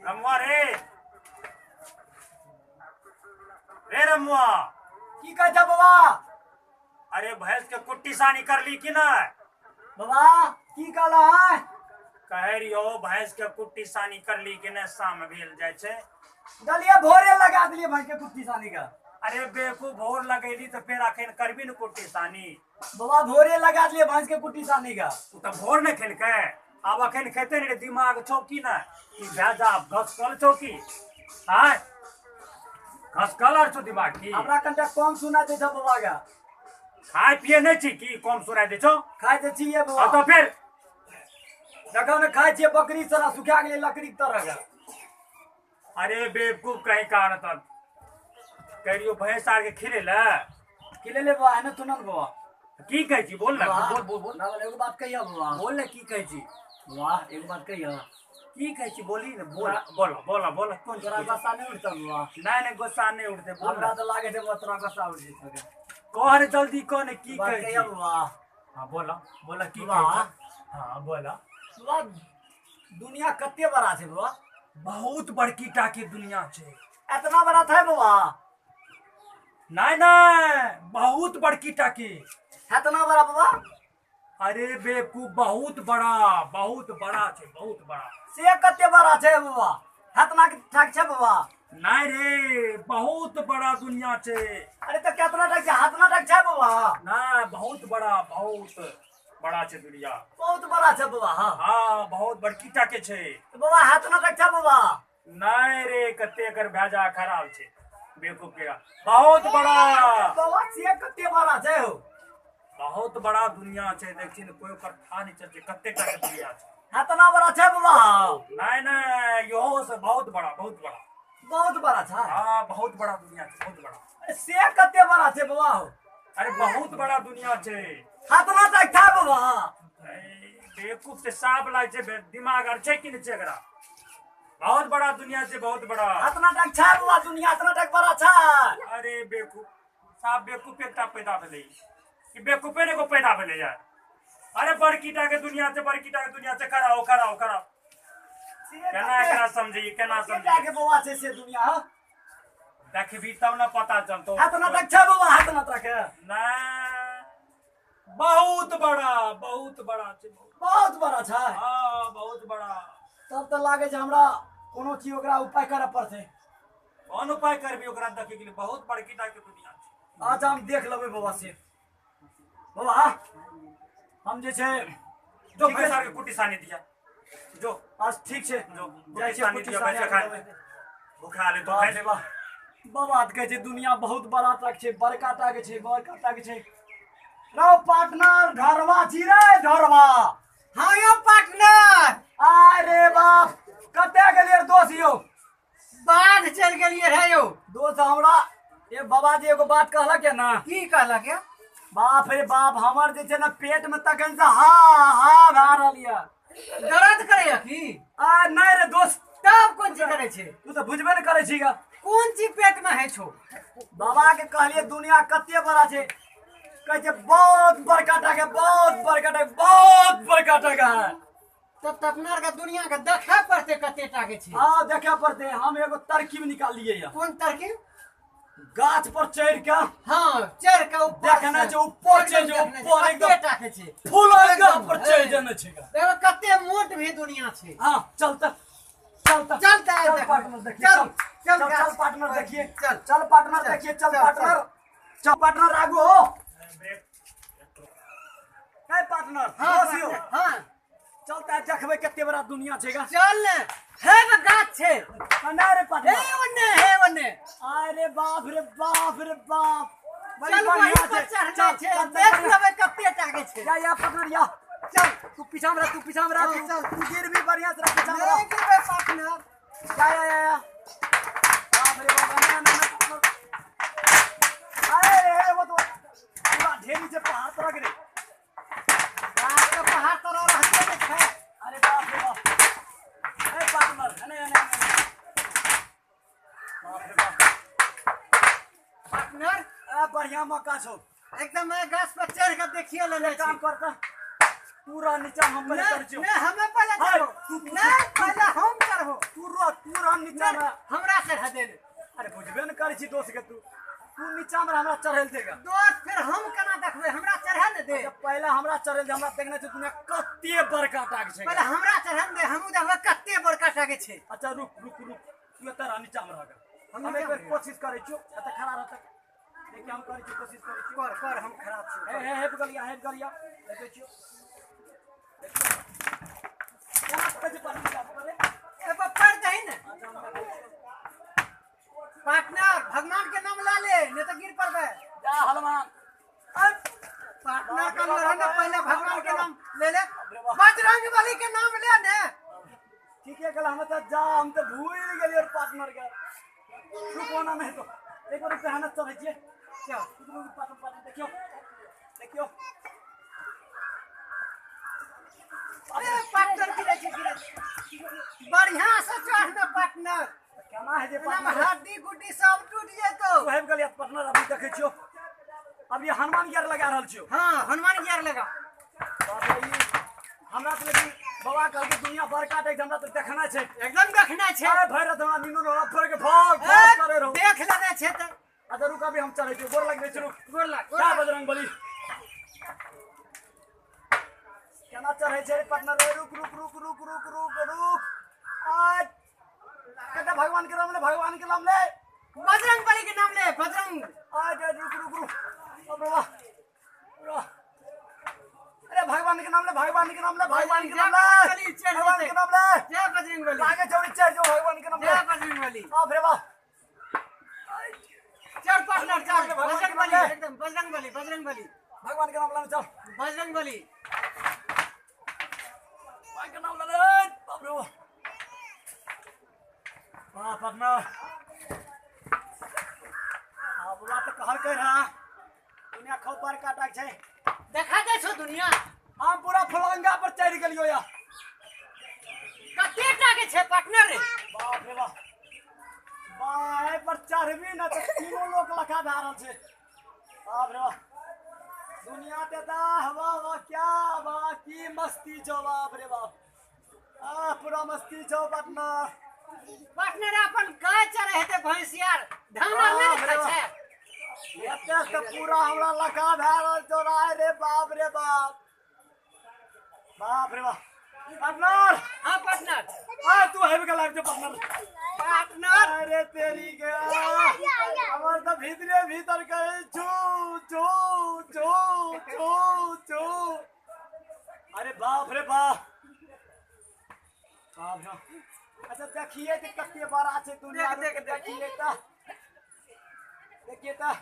रमुआ रे रे रमुआ की कहै छ बाबा? अरे भैंस के कुट्टी सानी कर ली कि ना? बाबा की कहला है? कह रही हो भैंस के कुट्टी सानी कर ली कि ना? शाम भेल जाय छै। दलिया भोरे लगा दिलिए भैंस के कुट्टी सानी का। अरे बेवकूफ भोर लगेली तो फिर अखन करबी न कुट्टी सानी। बाबा भोरे लगा दिलिए भैंस के कुट्टी सानी का। तू तो भोर ने खेलकै, आब अखन खेते ने दिमाग छौ की ना? ई भेजा घसकल छौ की? आय घसकल आर छौ दिमाग की? हमरा कनिटा कम सुना दै छौ बाबा का। खाय पिए नहीं छी की कम सुनाइ दै छौ? खाय तऽ छियै बाबा। आ तो फिर देखौ ने खाय छियै बकरी सारा सुखा गेलै लकड़ी के तरह का। अरे बेवकूफ कहीं कारण तब कहियो भैंस आर के खिले ले। खिले ले बाबा एने तुनन बाबा। की कहै छी बोल ना, बोल बोल बोल ना, एगो बात कहिया बाबा। बोल ना की कहै छी। वाह एगो बात कहिया। की कहै छी बोली ना, बोल बोल बोल बोल। कोन तोरा गुस्सा नहीं उठता बाबा? नहीं नहीं गुस्सा नहीं उठते, बोल। हमरा तो लागे छै तोरा गुस्सा उठ जेतौ। कह रे जल्दी कह ने की कहै छी बाबा। हां बोल बोल की कहै छी। हां बोल बाबा। दुनिया कते बड़ा छै बाबा? बहुत बड़की टा के दुनिया छै। एतना बड़ा छै बाबा? नहीं नहीं बहुत बड़की टा के। एतना बड़ा बाबा? अरे बेवकूफ बहुत बड़ा, बहुत बड़ा छै, बहुत बड़ा। से कते बड़ा छै बाबा? एतना ठाक छै बाबा? नहीं रे बहुत बड़ा दुनिया छै। अरे तो केतना ठाक छै? एतना ठाक छै बाबा? ना बहुत बड़ा, बहुत बड़ा छै दुनिया। बहुत बड़ा छै बाबा। हाँ हाँ बहुत बड़की टा के छै। तो बाबा एतना ठाक छै बाबा? नहीं रे कते एकर भेजा खराब छै बेवकूफ के। बहुत बड़ा बाबा से कते बड़ा छै हो? बहुत बड़ा दुनिया छै, देखছি ने कोई ओकर था नहीं चलते कते टा के दुनिया छै। एतना बड़ा छै बाबा? नहीं नहीं इहो से बहुत बड़ा, बहुत बड़ा। बहुत बड़ा छै। हाँ बहुत बड़ा दुनिया छै, बहुत बड़ा। से कते बड़ा छै बाबा हो? अरे बहुत बड़ा दुनिया छै। एतना तक छै बाबा? बेवकूफ से साफ लाग छै, दिमाग आर छै कि नहीं छै एकरा? बहुत बड़ा दुनिया छै, बहुत बड़ा। एतना तक छै बाबा दुनिया, एतना तक बड़ा छै। अरे बेवकूफ साफ बेवकूफ एकटा पैदा भेलै, ई बेवकूफे ने एगो पैदा भेलै यार। अरे बड़की टा के दुनिया छै, बड़की टा के दुनिया छै। खड़ा हो खड़ा हो खड़ा। केना एकरा समझिए, केना समझिए के बाबा छै से दुनिया? हां देखबी तब ना पता चलतो। एतना तक छै बाबा? एतना तक ना बहुत बड़ा, बहुत बड़ा छै। बहुत बड़ा छै। हां बहुत बड़ा। तब तो लागे छै हमरा कोनो चीज ओकरा उपाय करऽ पड़तै। कोन उपाय करबी ओकरा देखे के लिए? बहुत बड़की टा के दुनिया छै। अच्छा हम देख लेबै बाबा से। बाबा हम जे छै जो भैंस आर के कुट्टी सानी दिया जो। आज ठीक छै जो जाइ छै कुट्टी सानी दिया। भूखा ले तो भैंस। बाबा कहै छै दुनिया बहुत बड़ा तक छै, बड़का टा के छै, बड़का टा के छै। रौ पार्टनर ढरवा छी रे ढरवा। हाँ यौ पार्टनर। अरे बाप कते गेलियै दोस्त यौ? बाध चलि गेलियै रहे यौ दोस्त। हमरा ए बाबा जी एगो बात कहलक या ना? की कहलक या? बाप रे बाप हमर जे छै ने पेट में तखन से हा हा भए रहल यऽ। दर्द करैया की? आ नहीं रे दोस्त। तब कोन चीज करै छै? तू तऽ बुझबे ने करै छी। कोन चीज पेट में है छौ? बाबा के कहलियै दुनिया कते बड़ा छै, कहै छै बहुत बड़का टा के, बहुत बड़का टा, बहुत बड़का टा के है। तब तऽ अपना के दुनिया के देखे पड़तै कते टा के छै। हाँ देखे पड़तै। हम एगो तरकीब निकाललियै यऽ। कोन तरकीब? गाछ पर चढ़ के। हाँ चढ़ के ऊपर देखना छै, ऊपर चढ़ जो, ऊपर एकदम कते टा के छै, फूल एकदम ऊपर चढ़ जाना छै। देखो कते मोट भी दुनिया छै। हाँ चलता चलता चलता चल पार्टनर देखिए, चल चल चल पार्टनर देखिए, चल चल पार्टनर देखिए, चल पार्टनर, चल पार्टनर आगू हो। ए पार्टनर हां हां चलता है देखबै कते बड़ा दुनिया छै। चल ने हे ने गाछ छै ना रे पार्टनर। हे ओने, हे ओने। अरे बाप रे बाप रे बाप, चल वही पर चढ़ना छै, देख लेबै कते टा के छै। या या पार्टनर या चल, तू पीछा में रह, तू पीछा में रह, चल तू गिर भी बढ़िया से रह, पीछा में रह। नहीं गिरबै पार्टनर। या या या या बाप रे बाप, ना ना ना। अरे रे वो तो पूरा ढेरी छै पहाड़ तरह के रे। बाप पहाड़ तरह रहते ने छै। अरे बाप रे बाप। ए पार्टनर अने अने बाप रे बाप पार्टनर। ए बढ़िया मौका छौ एकदम। गाछ पर चढ़ के देखिए लेने काम करता पूरा नीचा हम पहले चढ़ जो। नहीं हमें पहले चढ़ो। नहीं पहले हम चढ़ो। तू रह, तू रह। छी दोस्त के तू तू नीचा में हमरा चढ़ेल देगा दोस्त फिर हम केना देखबै हमरा चढ़े ने दे पहले हमरा चढ़ेल दे हमरा देखना छै दुनिया कते बड़का टाक छै पहले हमरा चढ़न दे हमहूँ देखबै कते बड़का टाके छै अच्छा रुक रुक रुक तू एतऽ रह नीचा में रह हम एक बेर कोशिश करै छियौ एतऽ खड़ा रह तक देखिए हम करै छियौ कोशिश करै छियौ कर कर हम खड़ा छी हे हे हे गलिया हे गलिया देखै छियौ केना पकड़ै छै पार्टनर ए पर पड़ दही ने पार्टनर भगवान के नाम ला ले नहीं तो गिर पड़बे जा हनुमान पार्टनर का रह ना पहले भगवान के नाम ले ले बजरंग बली के नाम ले ने ठीक है कल हम तो जा हम तो भूल गेलियै और पार्टनर के रुक होना नहीं तो एक बार पहना चढ़ै छियै चल रुक रुक पार्टनर पार्टनर देखियौ देखियौ अरे पार्टनर गिरे छै गिरे बढ़िया से चढ़ ने पार्टनर केना है जे एना में पार्टनर हड्डी गुड्डी सब टूट जेतो तू आबि गेलियै पार्टनर अभी देखै छियौ अभी हनुमान गियर लगा रहल छियौ हाँ हनुमान गियर लगा बाप रे, ई हमरा तऽ लेकिन बाबा कहलकै दुनिया बड़का छै हमरा तऽ देखना छै एकदम देखना छै अरे भैरव हमरा नीनो रहो फर के भाग भाग करे रहो देख लेने छै तऽ अच्छा रुक अभी हम चढ़ै छियौ गोर लगबै छी रुक गोर लाग गोर जा लाग। बजरंग बली केना चढ़ै छै पार्टनर रे रुक रुक रुक रुक रुक रुक रुक आ कते भगवान के नाम ले भगवान के नाम ले बजरंग बली के नाम ले बजरंग आ जा रुक रुक रुक अब वाह वाह अरे भगवान के नाम ले भगवान के नाम ले भगवान के नाम ले चली, चढ़ भगवान जेतै। के नाम ले जय बजरंग बली आगे चढ़ी चढ़ जो भगवान के नाम ले जय बजरंग बली बाप रे वाह चल पार्टनर चल भगवान बजरंग के नाम बली ले। एकदम बजरंग बली बजरंग बली भगवान के नाम ले चल बजरंग बली भगवान के नाम ले ले बाप रे वाह वाह पार्टनर अब बात तो कहलकै रहा दुनिया खूब बड़का टाक छै देखा दे छो दुनिया हम पूरा फुलंगा पर चढ़ि गेलियो या कते टा के छै पार्टनर रे बाप रे बाप बाय पर चढ़बी न तऽ तीनों लोक लखा भए रहल छै बाप रे बाप दुनिया ते वाह वाह वाह क्या वाह की मस्ती छौ बाप रे बाप आ पूरा मस्ती छौ पार्टनर पार्टनर अपन गाय चरे हेते भैंस यार धान आर नहि ने खाइ छै एते से पूरा हमरा लखा भए रहल छौ राय रे बाप रे बाप बाप रे बाप पार्टनर हाँ पार्टनर आ तू आबि गेल आबि जो पार्टनर पार्टनर अरे तेरी के हमर तऽ भीतरे भीतर कहै छू छू छू छू छू अरे बाप रे बाप बाप रे अच्छा देखिए कि कते बड़ा छै दुनिया देख, देख, देखिए तऽ देखिए तऽ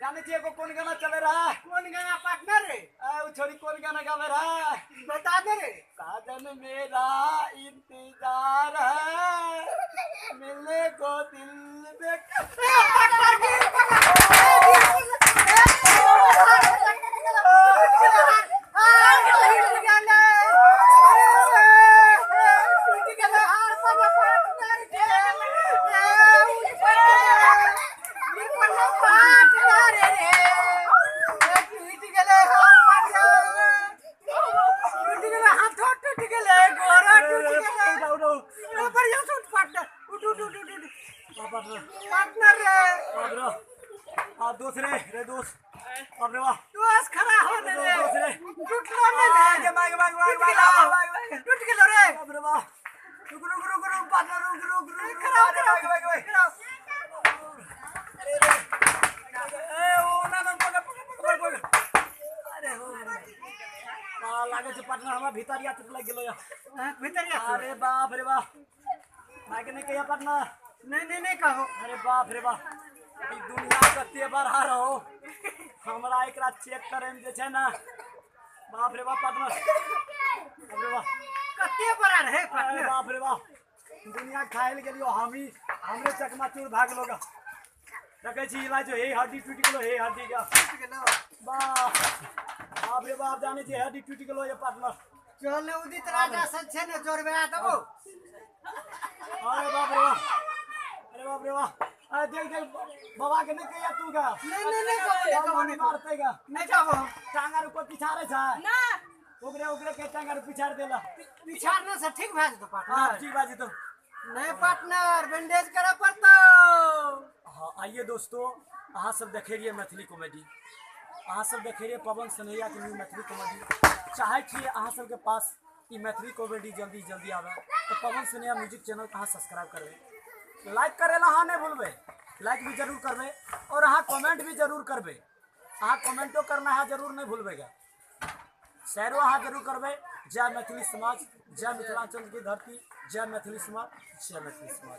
जानै छियै एगो कोन गाना चले रहा कोन गाना पार्टनर रे आ उ छोरी कोन गाना गावे रहा बता दे रे साजन मेरा इंतजार है मिलने को दिल में ए, पार्टनर गिर पड़ल। ए, गिर पड़ल। ए, टूट गेल हार। हार टूट गेलै। ए, टूट गेलै हार पर पार्टनर के। ए, उठ पड़लै। गिर पड़लै पार्टनर रे। ए, टूट गेलै हार पार्टनर। टूट गेलै हाथो टूट गेलै गोरो टूट गेलै। उठाओ उठाओ ए, बढ़िया से उठ पार्टनर। उठ उठ उठ उठ उठ। पार्टनर पार्टनर रे। बाप रे आ दोस्त रे रे दोस्त बाप रे वाह दोस्त खड़ा हो ने रे। दोस्त रे टूटलो ने रे। आगे मांग मांग मांग टूट मांग गेलो। मांग मांग टूट गेलो रे। बाप रे वाह रुक रुक रुक रुक पार्टनर रुक रुक रुक खड़ा हो, अरे खड़ा हो, मांग मांग मांग खड़ा हो। अरे रे ए ओ ना ना पकड़ पकड़ पकड़ पकड़ अरे हो आ लागे छै पार्टनर हमरा भीतर या लागि गेलो या हाँ, भीतर जा। अरे बाप रे बाप माइक नहीं कहिया पार्टनर नहीं नहीं नहीं कहो अरे बाप रे बाप ई दुनिया कते बड़ा रहो हमरा एकरा चेक करे में जे छै ना बाप रे बाप पार्टनर बाप रे बाप कते बड़ा रहे अरे पार्टनर बाप रे बाप दुनिया खायल गेलियो हमी हमरे चकमा चूर भाग लोग देखै छी इलाज हे हड्डी टूटि गेलो हे हड्डी के टूट गेलो। बाप बाप रे बाप जाने छी हड्डी टूटि गेलो ये पार्टनर चल ने उदित राजा सब छै ने जोड़बा देबो। अरे बाप रे बाप अरे बाप रे बाप अरे देख देख बाबा के नहीं कहिया तू का नहीं नहीं नहीं कहो नहीं कहो नहीं कहो। मारते का नहीं कहो। टांगा ऊपर पिछाड़े छै ना ओकरे ओकरे के टांगा पिछाड़ देला बिछाड़ने से ठीक भए जेतौ हां पार्टनर। ठीक बात छै तो नहीं पार्टनर, बैंडेज करे पड़तो। हाँ आइए दोस्तों, अहाँ सब देखे रहिए मैथिली कॉमेडी, अहाँ सब देखे रहिए पवन सनैया के न्यू मैथिली कॉमेडी। चाहे छियै अहाँ सबके पास ई मैथिली कॉमेडी जल्दी जल्दी आवे तो पवन सनैया म्यूजिक चैनल अहाँ सब्सक्राइब करबै, लाइक करे ला अहाँ नहीं भूलबै, लाइक भी जरूर करबै और अहाँ कमेंट भी जरूर करबै। अहाँ कमेंटो करना है जरूर नहीं भूलबैगा, शेयरो अहाँ जरूर करबै। जय मैथिली समाज, जय मिथिलांचल की धरती, जय मैथिली समाज, जय मैथिली समाज।